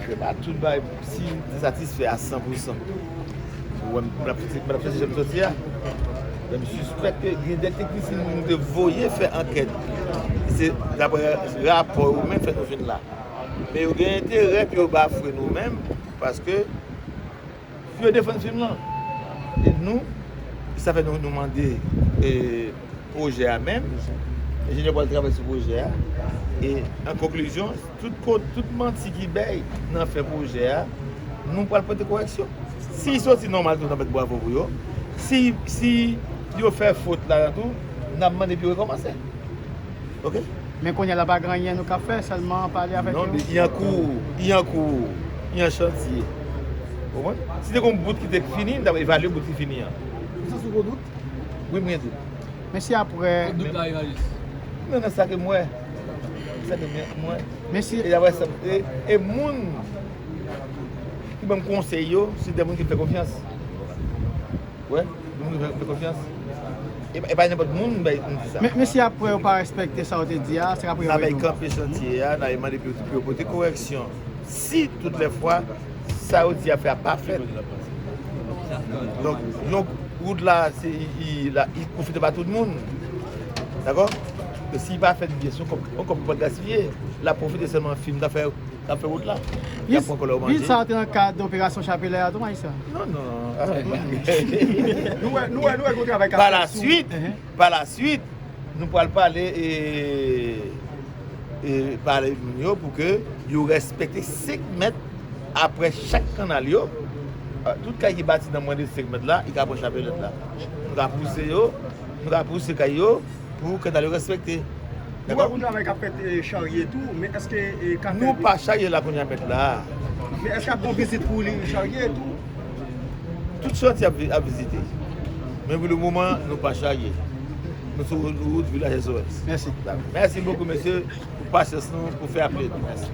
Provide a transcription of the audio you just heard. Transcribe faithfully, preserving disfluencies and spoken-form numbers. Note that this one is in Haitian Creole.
Fè pa tout bagay, si m te satisfè a san pou san. Ou wè m, m ap chèche, m ap chèche jan m soti a. Men m sispèk ke gen de teknisyen nou te voye fè ankèt. Se daprè rapò yo menm fè nou vin la. Men yo gen enterè pou yo bafwe nou menm, paske pou yo defann fim lan. E nou, sa fè nou, nou mande, e, pwojè a menm. Enjenyè pral travay sou pwojè a. E, an konklizyon, tout ko-, tout manti ki bay nan fè pwojè a, nou pral pote korèksyon. Si soti nòmal tou, n ap bat bravo pou yo. Si, si yo fè fot ladan tou, n ap mande pou yo rekòmanse. Oke? Men kounye a la pa gen anyen nou ka fè, sèlman pale avèk yo. Non, men i an kou, i an kou, i an chantye. Ou konprann? Si te gen yon bout ki te fini, n t ap evalye bout ki fini an. Ou santi w gen dout? Wi, m gen dout. Men si apre. Dout la, Evangelis. Non, nan sa ke m wè. Sa ke m wè. Men si. E apre sa, e, e moun ki ban m konsèy yo, se de moun ki m fè konfyans. Wè, moun ki fè, fè konfyans. E, e pa nenpòt moun m bay, m di sa. Men, men si apre yo pa respekte sa yo te di a, se apre yo. N a bay kanpe chantye a, n a mande pou yo, pou yo pote korèksyon. Si tout lè fwa, sa yo di a fè a pa fèt. Donk, donk, wout la, se, i, i, la, i pwofite pa tout moun. Dakò? E si i pa fèt byen, se yon kòb, yon kòb ki pral gaspiye. L ap pwofite sèlman fim, ta fè, ta fè wout la. Y ap pran kòlè yo manje. Vil sa a te nan kad operasyon Chapelè a tou, majistra? Non, non. Nou wè, nou wè, nou wè yon travay k ap fèt sou. Pa la swit, pa la swit, nou pral pale, e, e, pale moun yo pou ke yo respekte senk mèt apre chak kannal yo. Tout kay ki bati nan mwens de senk mèt la, i ka pran chapelèt la. Nou ka pouse yo, nou ka pouse kay yo pou kannal yo respekte. Nou wè yon travay k ap fèt, e, charye tou, men èske, e, ka fè. Nou pa charye la kounye a, mèt la. Men èske ap gon vizit pou li charye tou? Tout chantye ap vi-, ap vizite. Men pou le moman, nou pa charye. Nou sou wout vilaj S O S. Mèsi. Mèsi bokou, mesye, pou pasyans nou, pou fè aple nou. Mèsi.